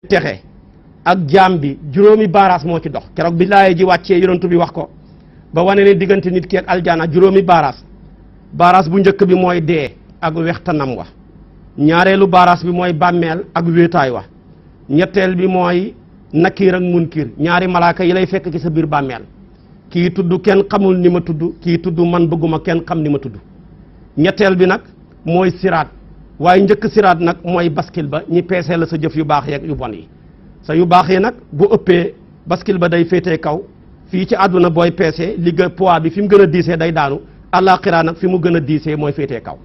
texe ak jaam bi juróomi baaraas moo ci dox keroog bi laaye ji wàccee yonentu bi wax ko ba wane ne diggante nit ki ak aljana juróomi baaraas bu njëkk bi mooy dee ak wextanam wa ñaareelu baaraas bi mooy bàmmeel ak wéetaay wa ñetteel bi mooy nakiir ak munkir ñaari malaaka yi lay fekk ci sa biir bàmmeel kii tudd kenn xamul ni ma tudd kii tudd man bëgguma kenn xam ni ma tudd ñetteel bi nag mooy siraat waaye njëkk siraat nag mooy baskil ba ñi peesee la sa jëf yu baax yeeg yu bon yi sa yu baax yi nag bu ëppee baskil ba day féetee kaw fii ci àdduna booy peesee li poids bi fi mu gën a diisee day daanu àllaaxira nag fi mu gën a diisee mooy féetee kaw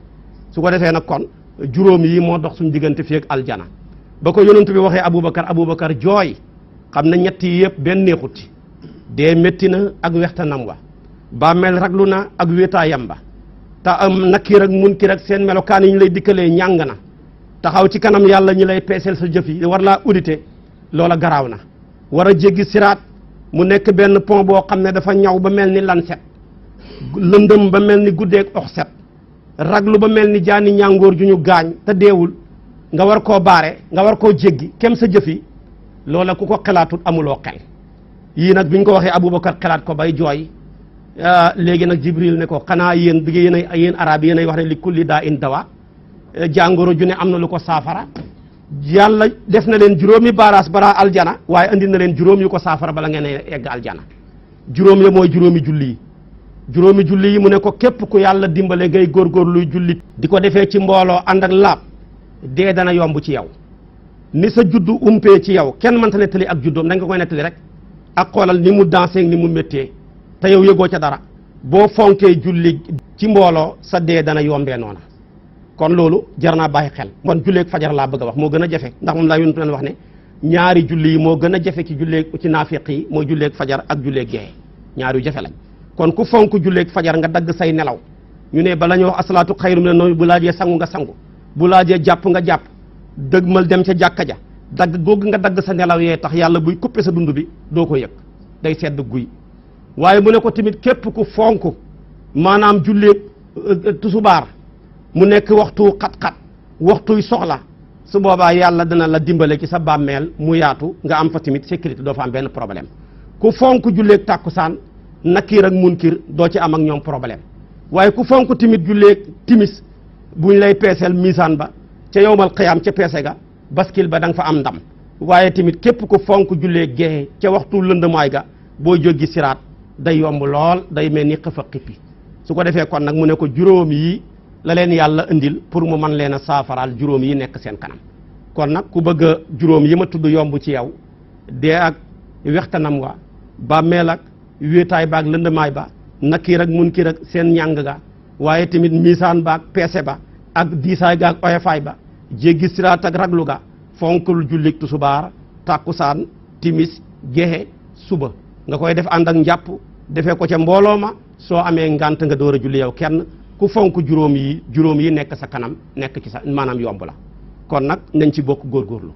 su ko defee nag kon juróom yi moo dox suñu diggante fii ak aljana ba ko yonent bi waxee Aboubacar jooy xam na ñett yi yëpp benn neexut ci dee métti na ak wextanam wa bàmmeel raglu na ak wéetaayam ba te am nakiir ak munkir ak seen melokaan yi ñu lay dikkalee ñàng na taxaw ci kanam yàlla ñi lay peeseel sa jëf yi war laa auditer loola garaaw na war a jéggi siraat mu nekk benn pont boo xam ne dafa ñaw ba mel ni lanset lëndëm ba mel ni guddeeg oxset raglu ba mel ni jaani ñàngoor ju ñu gaañ te deewul nga war koo baare nga war koo jéggi kem sa jëf yi loola ku ko xelaatut amuloo xel yii nag bi ñu ko waxee Aboubacar xelaat ko bay jooy léegi nag Jibril ne ko xanaa yéen bi yéen arab yi yéenay wax ne li kulli daa in dawa jàngoro ju ne am na lu ko saafara yàlla def na leen juróomi baaraas bara aljana waaye andi na leen juróom yu ko saafara bala ngeen egg aljana juróom ya mooy juróomi julli yi mu ne ko képp ku yàlla dimbale ngay góorgóorluy jullit di ko defee ci mbooloo ànd ak laab dee dana yomb ci yow ni sa juddu umpee ci yow kenn mënta nettali ak juddoom da nga koy nettali rek ak xoolal ni mu dansé ni mu méttee te yow yëgoo ca dara boo fonkee julli ci mbooloo sa dee dana yombee noona kon loolu jar naa bàyyi xel kon julleeg fajar laa bëgg a wax moo gën a jafe ndax moom laa yonent leen wax ne ñaari julli yi moo gën a jafe ci ci naafiq yi mooy julleeg fajar ak julleeg gee ñaari yu jafe lañ kon ku fonk julleeg fajar nga dagg say nelaw ñu ne bala ñu wax asalaatu xayru mina nawm bu laajee sangu nga sangu bu laajee jàpp nga jàpp dëgmal dem ca jàkka ja dagg googu nga dagg sa nelaw yee tax yàlla buy coupé sa dund bi doo ko yëg day sedd guy waaye mu ne ko tamit képp ku fonk maanaam julleeg tusubaar mu nekk waxtu xat-xat waxtuy soxla su boobaa yàlla dina la dimbale ci sa bàmmeel mu yaatu nga am fa tamit sécurité doo fa am benn problème ku fonk julleeg tàkkusaan nakiir ak munkir doo ci am ak ñoom problème waaye ku fonk tamit julleeg timis buñ lay peeseel misaan ba ca yowmal qiyaam ca peese ga baskil ba da nga fa am ndam waaye tamit képp ku fonk julleeg gexe ca waxtu lëndamaay ga boo jóggi siraat day yomb lool day mel ni xëfa xippi su ko defee kon nag mu ne ko juróom yi la leen yàlla indil pour mu mën leen a saafaraal juróom yi nekk seen kanam kon nag ku bëgg a juróom yi ma tudd yomb ci yow dee ak wextanam wa bàmmeel ak wéetaay ba ak lëndamaay ba nakiir ak munkir ak seen ñàng ga waaye tamit misaan ba ak peese ba ak diisaay ga ak oyofaay ba jéggi siraat ak raglu ga fonkul jullik tusubaar tàkkusaan timis gexe suba nga koy def ànd ak njàpp defee ko ca mbooloo ma soo amee ngant nga door a julli yow kenn ku fonk juróom yi nekk sa kanam nekk ci sa maanaam yomb la kon nag nañ ci bokk góorgóorlu